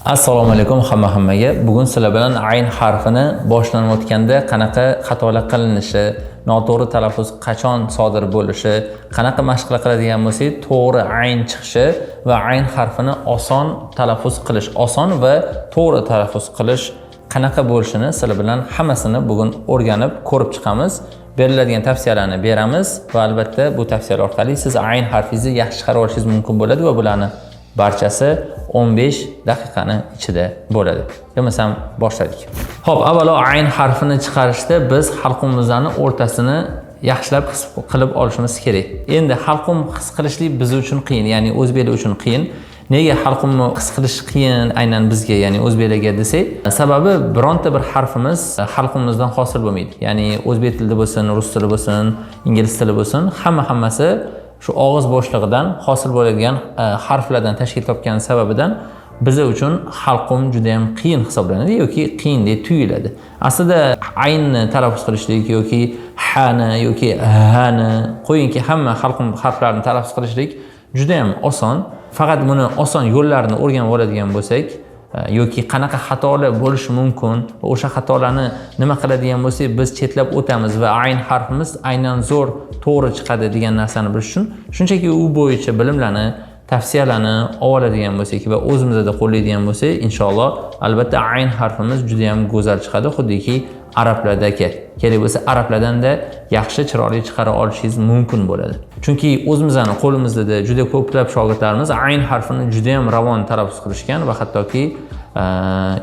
Assalomu alaykum hammaga. Bugun sizlar bilan ayn harfini boshlanayotganda qanaqa xatolar qilinishi, noto'g'ri talaffuz qachon sodir bo'lishi, qanaqa mashqlar qiladigan bo'lsak, to'g'ri ayn chiqishi va ayn harfini oson talaffuz qilish, oson va to'g'ri talaffuz qilish qanaqa bo'lishini sizlar bilan hammasini bugun o'rganib ko'rib chiqamiz. Beriladigan tavsiyalarni beramiz va albatta bu tavsiyalar orqali siz ayn harfingizni yaxshi chiqarib olishingiz mumkin bo'ladi va bularni barchasi 15 daqiqani ichida bo'ladi. Bo'lmasam boshladik. Xo'p, avvalo ayn harfini chiqarishda biz halqumimizni o'rtasini yaxshilab his qilib olishimiz kerak. Endi halqum his qilishlik biz uchun qiyin, ya'ni o'zbeklar uchun qiyin. Nega halqumni his qilish qiyin aynan bizga, ya'ni o'zbeklarga desak, sababi bironta bir harfimiz halqumimizdan hosil bo'lmaydi. Ya'ni o'zbek tilida bo'lsin, rus tili bo'lsin, ingliz tili bo'lsin, hammasi shu og'iz bo'shlig'idan hosil bo'ladigan harflardan tashkil topgani sababidan biza uchun halqum juda ham qiyin hisoblanadi yoki qiyindek tuyuladi. Aslida aynni talaffuz qilishlik yoki hani yoki hani qo'yingki hamma halqum harflarini talaffuz qilishlik juda ham oson. Faqat buni oson yo'llarini o'rganib oladigan bo'lsak yoki qanaqa xatolar bo'lishi mumkin va o'sha xatolarni nima qiladigan bo'lsak biz chetlab o'tamiz va ayn harfimiz aynan zo'r to'g'ri chiqadi degan narsani bilish uchun shunchaki u bo'yicha bilimlarni, tavsiyalarni oladigan bo'lsak va o'zimizda qo'llaydigan bo'lsak, inshaalloh albatta ayn harfimiz juda ham go'zal chiqadi, xuddiki arablardagi. Kerak bo'lsa arablardan-da yaxshi, chiroyli chiqara olishingiz mumkin bo'ladi. Chunki o'zimizni qo'limizda juda ko'plab shogirdlarimiz ayn harfini juda ham ravon talaffuz qilishgan va hattoki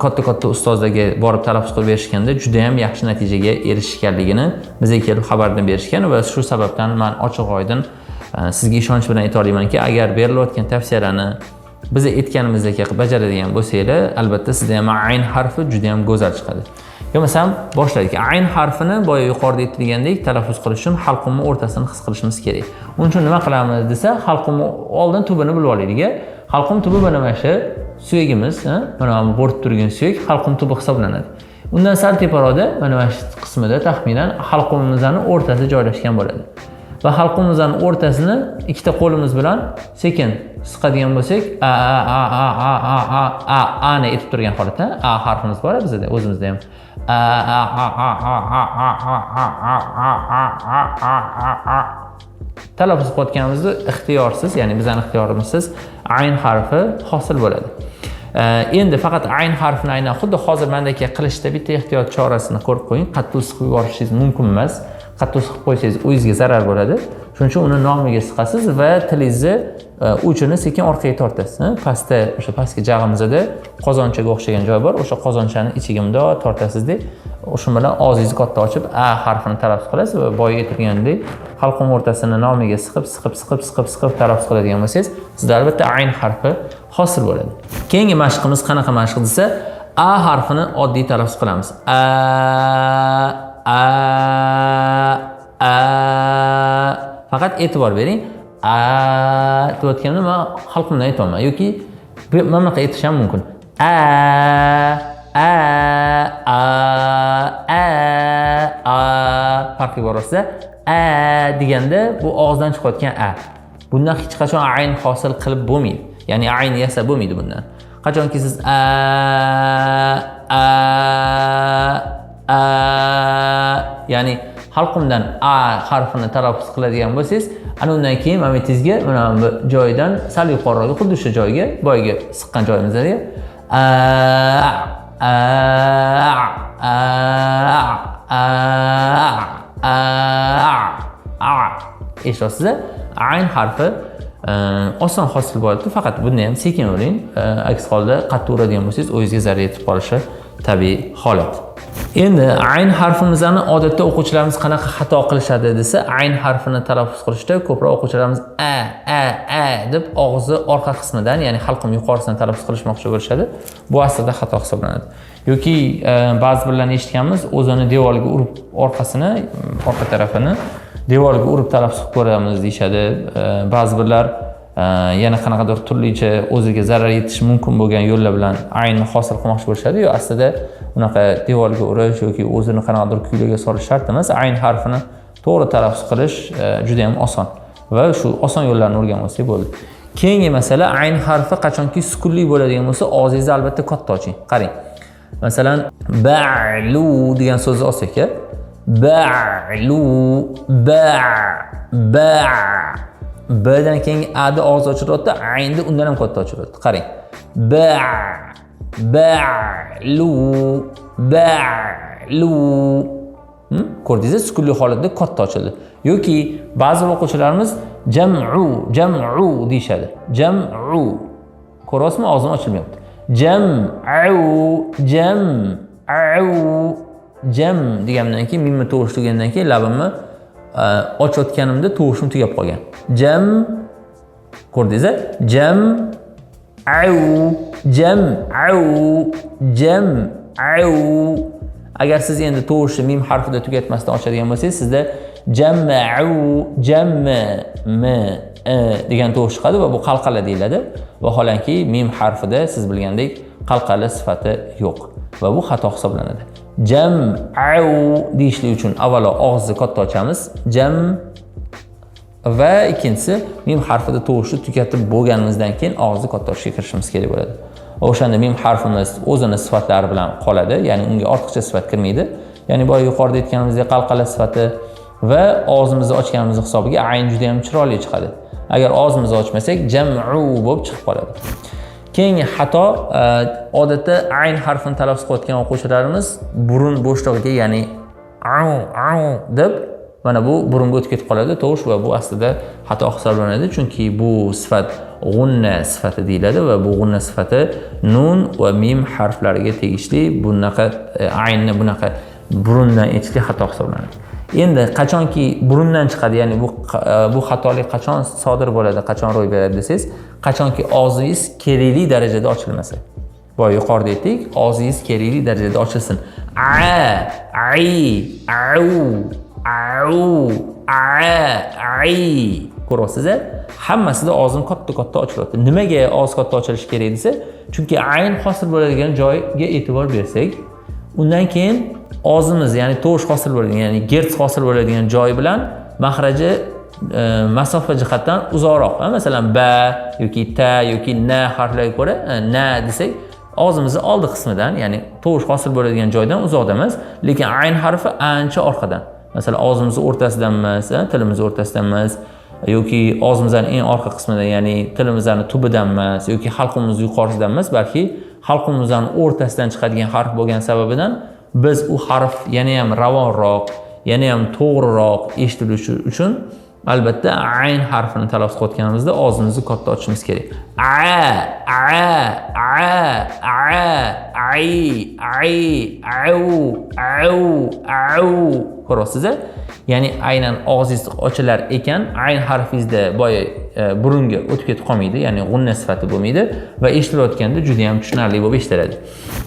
katta-katta ustozlarga borib talaffuz qilib berishganda juda ham yaxshi natijaga erishishganligini bizga kelib xabarni berishgan va shu sababdan man ochiq oydin sizga ishonch bilan ayta olamanki, agar berilayotgan tavsiyalarni biz aytganimizdek qilib bajaradigan bo'lsanglar, albatta sizda ham ayn harfi juda ham go'zal chiqadi. Bo'lmasam boshladik. Ayn harfini boya yuqorida aytilgandek talaffuz qilish uchun halqumni o'rtasini his qilishimiz kerak. Uning uchun nima qilamiz desa, halqumni oldin tubini bilib olaylik. Halqum tubi mana shu suyagimiz, mana bu bo'rtib turgan suyak halqum tubi hisoblanadi. Undan sal teparoqda mana shu qismida taxminan halqumimizni o'rtasi joylashgan bo'ladi. Va halqumimizni o'rtasini ikkita qo'limiz bilan sekin siqadigan bo'lsak, a a a a a a a a a ni aytib turgan holatda a harfimiz bor bizda, o'zimizda ham a a a a a a a a a a a a a a a a talaffuz qilayotganimizda ixtiyorsiz, ya'ni bizani ixtiyorimizsiz ayn harfi hosil bo'ladi. Endi faqat ayn harfini aynan xuddi hozir mandagi qilishda bitta ehtiyot chorasini ko'rib qo'ying. Qattiq siqib yuborishingiz mumkin emas. Qattiq siqib qo'ysangiz o'zingizga zarar bo'ladi. Shuning uchun uni nomiga siqasiz va tilingizni uchini sekin orqaga tortasiz. Pastda o'sha pastki jag'imizda qozonchaga o'xshagan joy bor. O'sha qozonchani ichiga bundoq tortasizda, o'sha bilan og'zingizni katta ochib a harfini talaffuz qilasiz va boya aytilgandek halqum o'rtasini nomiga siqib, siqib, siqib, siqib, siqib talaffuz qiladigan bo'lsangiz, sizda albatta ayn harfi hosil bo'ladi. Keyingi mashqimiz qanaqa mashq desa, a harfini oddiy talaffuz qilamiz. A a a. Faqat e'tibor bering. A deyotganimda man halqumdan aytyapman yoki mana bunaqa aytish ham mumkin. A a a a a, farqi bor bo'lsa, a deganda bu og'izdan chiqayotgan a. Bundan hech qachon ayn hosil qilib bo'lmaydi. Ya'ni ayn yasab bo'lmaydi bundan. Qachonki siz a a a, ya'ni halqumdan a harfini talaffuz qiladigan bo'lsangiz, ana undan keyin momentingizga mana bu joyidan sal yuqoriroqga, xuddi shu joyga, boyagi siqqan joyimizda a a a a a a, eshityapsiz? Ayn harfi oson hosil bo'ladi, faqat buni ham sekin uring. Aks holda qattiq uradigan bo'lsangiz, o'zingizga zarar yetib qolishi tabiiy holat. Endi ayn harfimizni odatda o'quvchilarimiz qanaqa xato qilishadi desa, ayn harfini talaffuz qilishda ko'proq o'quvchilarimiz a a a deb og'zi orqa qismidan, ya'ni halqum yuqorisidan talaffuz qilishmoqchi bo'lishadi. Bu aslida xato hisoblanadi. Yoki ba'zi birlarni eshitganmiz, o'zini devorga urib, orqasini, orqa tarafini devorga urib talaffuz qilib ko'ramiz deyishadi. Ba'zi birlar yana qanaqadir turlicha o'ziga zarar yetishi mumkin bo'lgan yo'llar bilan aynni hosil qilmoqchi bo'lishadi. Yo, aslida unaqa devorga urish yoki o'zini qanaqadir kuylarga solish shart emas. Ayn harfini to'g'ri talaffuz qilish juda ham oson va shu oson yo'llarni o'rganib olsak bo'ldi. Keyingi masala, ayn harfi qachonki sukunli bo'ladigan bo'lsa, og'zingizni albatta katta oching. Qarang. Masalan, ba'lu degan so'zni olsak, ba'lu, ba, ba, bdan keyingi a ni og'iz ochilyapti, aynni undan ham katta ochilyapti. Qarang. Ba, ba'lu, ba'lu. Ko'rdingiz, sukunli holatda katta ochildi. Yoki ba'zi o'quvchilarimiz jam'u, jam'u deyishadi. Jam'u. Ko'ryapsizmi, og'zim ochilmayapti. Jam'u, jam'u, jam degandan keyin mimni tovush tugagandan keyin labimni ochayotganimda tovushim tugab qolgan. Jam, ko'rdingiz-a? Jam au, jam au, jam au. Agar siz endi tovushni mim harfida tugatmasdan ochadigan bo'lsangiz, sizda jam'u, jam, m, e degan tovush chiqadi va bu qalqala deyiladi. Vaholanki mim harfida siz bilgandek qalqala sifati yo'q va bu xato hisoblanadi. Jam'u deyishlik uchun avvalo og'izni katta ochamiz. Jam va ikkinchisi mim harfida tovushni tugatib bo'lganimizdan keyin og'izni katta ochishga kirishimiz kerak bo'ladi. O'shanda mim harfimiz o'zini sifatlari bilan qoladi, ya'ni unga ortiqcha sifat kirmaydi. Ya'ni boya yuqorida aytganimizdek qalqala sifati va og'zimizni ochganimiz hisobiga ayn juda ham chiroyli chiqadi. Agar og'zimizni ochmasak, jam'u bo'lib chiqib qoladi. Keyingi xato, odatda ayn harfini talaffuz qilayotgan o'quvchilarimiz burun bo'shlig'iga, ya'ni au, au deb mana bu burunga o'tib ketib qoladi tovush va bu aslida xato hisoblanadi, chunki bu sifat g'unna sifati deyiladi va bu g'unna sifati nun va mim harflariga tegishli. Bunaqa aynni bunaqa burundan aytishlik xato hisoblanadi. Endi qachonki burundan chiqadi, ya'ni bu xatolik qachon sodir bo'ladi, qachon ro'y beradi desangiz, qachonki og'zingiz kerakli darajada ochilmasa. Boya yuqorida aytdik, og'zingiz kerakli darajada ochilsin. A, ai, au, au, a, ai. Ko'ryapsiz-a? Hammasida og'zim katta-katta ochilyapti. Nimaga og'iz katta ochilishi kerak desa, chunki ayn hosil bo'ladigan joyga e'tibor bersak, undan keyin og'zimiz, ya'ni tovush hosil bo'ladigan, ya'ni gerts hosil bo'ladigan joy bilan mahraji masofa jihatdan uzoqroq. Masalan, ba yoki ta yoki na harflariga ko'ra, na desak, og'zimizni oldi qismidan, ya'ni tovush hosil bo'ladigan joydan uzoqda emas, lekin ayn harfi ancha orqadan. Masalan, og'zimizni o'rtasidan emas, tilimizni o'rtasidan emas, yoki og'zimizning eng orqa qismidan, ya'ni tilimizning tubidan emas, yoki halqumimiz yuqorisidan emas, balki halqumimizning o'rtasidan chiqadigan harf bo'lgan sababidan biz u harf yana ham ravonroq, yana ham to'g'riroq eshitilishi uchun albatta ayn harfini talaffuz qilayotganimizda og'zimizni katta ochishimiz kerak. A, a, a, a, ai, ai, au, au, au. Ko'ryapsiz-a? Ya'ni aynan og'zingiz ochilar ekan, ayn harfingizda boya burunga o'tib ketib qolmaydi, ya'ni g'unna sifati bo'lmaydi va eshitilayotganda juda ham tushunarli bo'lib eshitiladi.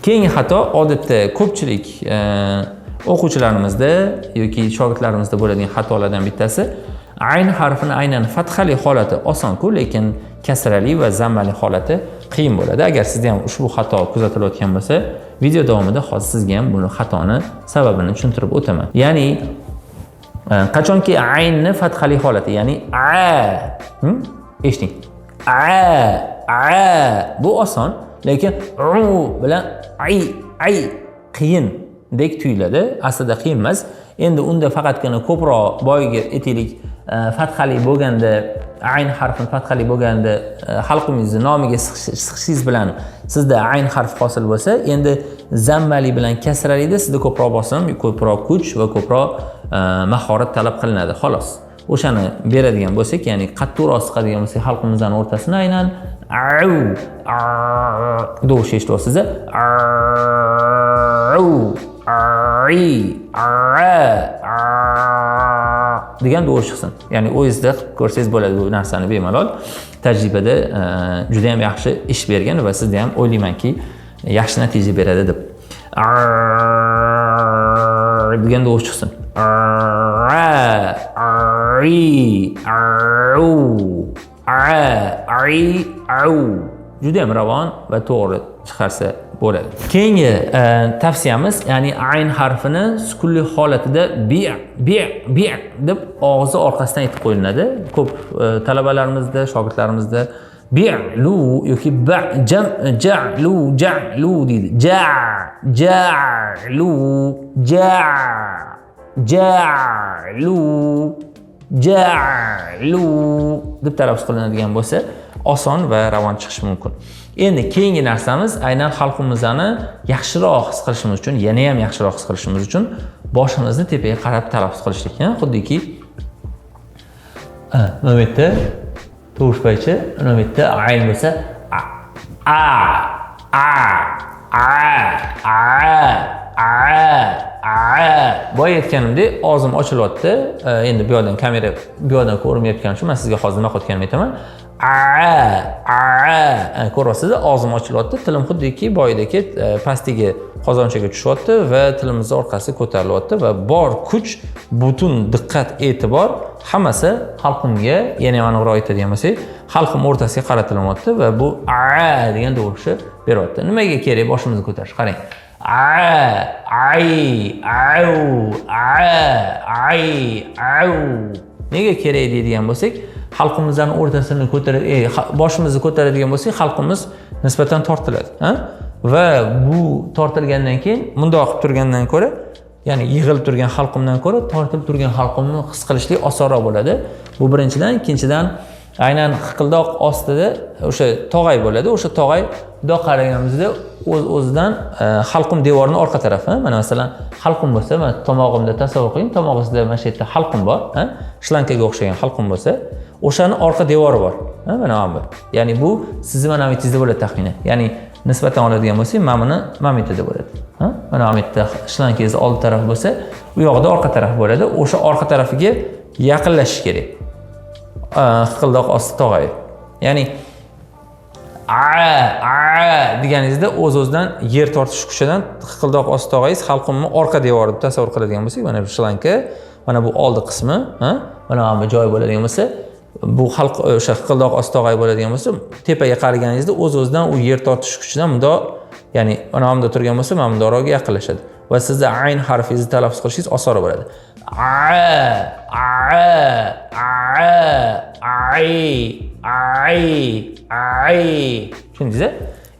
Keyingi xato, odatda ko'pchilik o'quvchilarimizda yoki shogirdlarimizda bo'ladigan xatolardan bittasi, ayn harfini aynan fathali holati oson-ku, lekin kasrali va zammali holati qiyin bo'ladi. Agar sizda ham ushbu xato kuzatilayotgan bo'lsa, video davomida hozir sizga ham buni xatoni sababini tushuntirib o'taman. Ya'ni qachonki aynni fathali holati, ya'ni a, eshiting. A, a bu oson, lekin u bilan ay, ay qiyindek tuyuladi. Aslida qiyin emas. Endi unda faqatgina ko'proq boyagi aytaylik, fathali bo'lganda, ayn harfini fathali bo'lganda halqumingizni nomiga siqishingiz bilan sizda ayn harfi hosil bo'lsa, endi zammali bilan kasralida sizda ko'proq bosim, ko'proq kuch va ko'proq mahorat talab qilinadi, xolos. O'shani beradigan bo'lsak, ya'ni qattiqroq siqadigan bo'lsak halqumimizni o'rtasini aynan au tovush eshityapsiz, au, ai, a, degan tovush chiqsin. Ya'ni o'zingizda qilib ko'rsangiz bo'ladi bu narsani bemalol. Tajribada juda ham yaxshi ish bergan va sizda ham o'ylaymanki yaxshi natija beradi deb. Degan tovush chiqsin. Ai, au, a, ai, au. Juda ham ravon va to'g'ri chiqarsa bo'ladi. Keyingi tavsiyamiz, ya'ni ayn harfini sukunli holatida bi, bi, bi deb og'zi orqasidan aytib qo'yiladi. Ko'p talabalarimizda, shogirdlarimizda Bi'lu yoki ba jam ja'lu ja'lu deydi. Ja ja'lu ja ja'lu ja'lu deb talaffuz qilinadigan bo'lsa, oson va ravon chiqishi mumkin. Endi keyingi narsamiz aynan halqumimizni yaxshiroq his qilishimiz uchun, yana ham yaxshiroq his qilishimiz uchun boshimizni tepaga qarab talaffuz qilishlik. Xuddiki mana bu yerda tovushpaychi, mana bu yerda ayn bo'lsa a a a a a a. Boya aytganimdek, og'zim ochilyapti. Endi bu yoqdan kamera bu yoqdan ko'rinmayotgani uchun man sizga hozir nima qilayotganimni aytaman. A a, ko'ryapsiz, og'zim ochilyapti, tilim xuddiki boyidagi pastdagi qozonchaga tushyapti va tilimizni orqasi ko'tarilyapti va bor kuch, butun diqqat, e'tibor hammasi halqumga, yana ham aniqroq aytadigan bo'lsak, halqum o'rtasiga qaratilyapti va bu a degan tovushni beryapti. Nimaga kerak boshimizni ko'tarish? Qarang. A, ay, au, a, ay, au. Nega kerak deydigan bo'lsak, halqumimizni o'rtasini ko'tarib, boshimizni ko'taradigan bo'lsak, halqumimiz nisbatan tortiladi, ha? Va bu tortilgandan keyin bundoq qilib turgandan ko'ra, ya'ni yig'ilib turgan halqumdan ko'ra tortilib turgan halqumni his qilishlik osonroq bo'ladi. Bu birinchidan, ikkinchidan aynan hiqildoq ostida o'sha tog'ay bo'ladi. O'sha tog'ay bundoq qaraganimizda o'z o'zidan halqum devorini orqa tarafi, mana masalan halqum bo'lsa, mana tomog'imda tasavvur qiling, tomog'ingizda mana shu yerda halqum bor, shlankaga o'xshagan halqum bo'lsa, o'shani orqa devori bor. Mana bu. Ya'ni bu sizni mana bu yeringizda bo'ladi taxminan. Ya'ni nisbatan oladigan bo'lsak, mana buni mana bu yerda bo'ladi. Mana bu yerda shlankangizni old tarafi bo'lsa, u yoqda orqa tarafi bo'ladi. O'sha orqa tarafiga yaqinlashish kerak. Hiqildoq osti tog'ay. Ya'ni a a deganingizda o'z o'zidan yer tortish kuchidan hiqildoq osti tog'ayingiz halqumni orqa devori deb tasavvur qiladigan bo'lsak, mana bu shlanka, mana bu oldi qismi, ha? Mana bu joy bo'ladigan bo'lsa, bu halq o'sha hiqildoq osti tog'ay bo'ladigan bo'lsa, tepaga qaraganingizda o'z o'zidan u yer tortish kuchidan bundoq, ya'ni mana bunda turgan bo'lsa, mana bundoqroqga yaqinlashadi va sizni ayn harfingizni talaffuz qilishingiz osonroq bo'ladi. A a a ay ay ay, tushundingiz?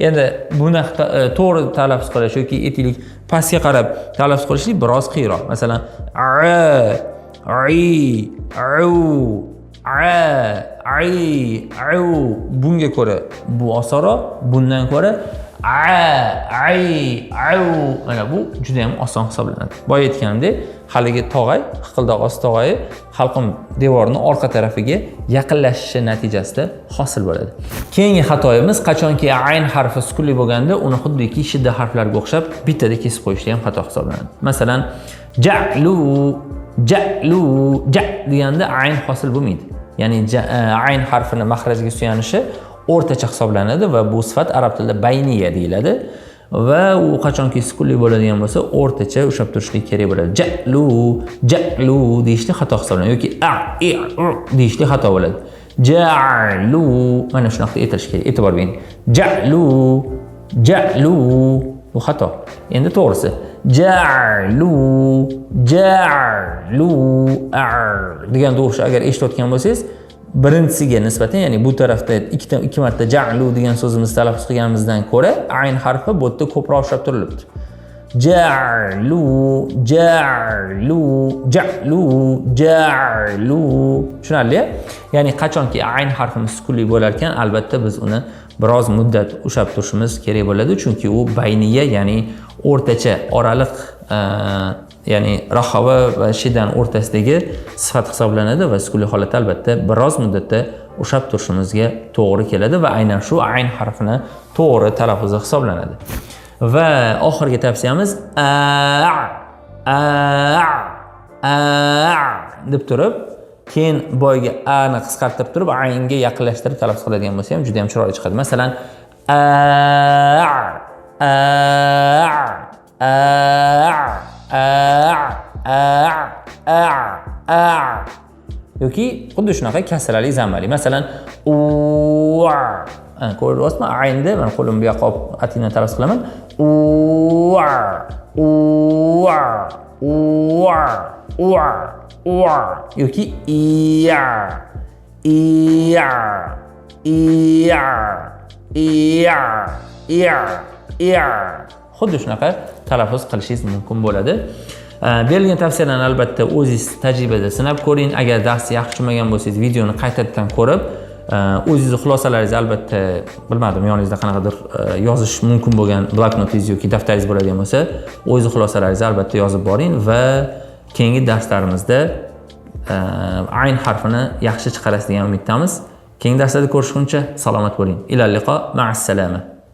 Endi bunaqa to'g'ri talaffuz qilish yoki aytaylik pastga qarab talaffuz qilishlik biroz qiyinroq. Masalan, a i u a ay au, bunga ko'ra bu osonroq, bundan ko'ra a ay au, mana bu juda ham oson hisoblanadi. Boya aytganimdek, haligi tog'ay, hiqildoq osti tog'ayi halqum devorini orqa tarafiga yaqinlashishi natijasida hosil bo'ladi. Keyingi xatoyimiz, qachonki ayn harfi sukunli bo'lganda, uni xuddiki shidda harflariga o'xshab bittada kesib qo'yishda ham xato hisoblanadi. Masalan, ja'lu ja'lu ja deganda ayn hosil bo'lmaydi. Ya'ni ayn harfini mahrajiga suyanishi o'rtacha hisoblanadi va bu sifat arab tilida bayniya deyiladi va u qachonki sukunli bo'ladigan bo'lsa, o'rtacha ushlab turishlik kerak bo'ladi. Ja'lu ja'lu deyishlik xato hisoblanadi yoki a i u deyishlik xato bo'ladi. Ja'lu, mana shunaqa aytilishi kerak. E'tibor bering. Ja'lu ja'lu, bu xato. Endi to'g'risi ja'lu ja'lu ar degan tovushni agar eshitayotgan bo'lsangiz, birinchisiga nisbatan, ya'ni bu tarafda ikkita ikki marta ja'lu degan so'zimizni talaffuz qilganimizdan ko'ra ayn harfi bu yerda ko'proq ushlab turilibdi. Ja'lu ja'lu ja'lu ja'lu, tushunarli? Ya'ni qachonki ayn harfimiz sukunli bo'lar ekan, albatta biz uni biroz muddat ushlab turishimiz kerak bo'ladi, chunki u bayniya, ya'ni o'rtacha oraliq, ya'ni rahova va shidan o'rtasidagi sifat hisoblanadi va sukunli holatda albatta biroz muddatda ushlab turishimizga to'g'ri keladi va aynan shu ayn harfini to'g'ri talaffuzi hisoblanadi. Va oxirgi tavsiyamiz a a a deb turib, keyin boyagi a ni qisqartirib turib aynga yaqinlashtirib talaffuz qiladigan bo'lsa ham juda ham chiroyli chiqadi. Masalan, a a a a a a a yoki xuddi shunaqa kasrali zammali. Masalan, u, ko'ryapsizmi? Aynda mana qo'limni bu yoqqa olib atingdan talaffuz qilaman. U u u u u yoki iya iya Iya, iya, iya, iya. Xuddi shunaqa talaffuz qilishingiz mumkin bo'ladi. Berilgan tavsiyalarni albatta o'zingiz tajribada sinab ko'ring. Agar darsni yaxshi tushunmagan bo'lsangiz, videoni qaytadan ko'rib, o'zingizni xulosalaringizni albatta, bilmadim, yoningizda qanaqadir yozish mumkin bo'lgan bloknotingiz yoki daftaringiz bo'ladigan bo'lsa, o'zingizni xulosalaringizni albatta yozib boring va keyingi darslarimizda ayn harfini yaxshi chiqarasiz degan umiddamiz. Keyingi darslarda ko'rishguncha salomat bo'ling. Ilal liqo, ma'as salama.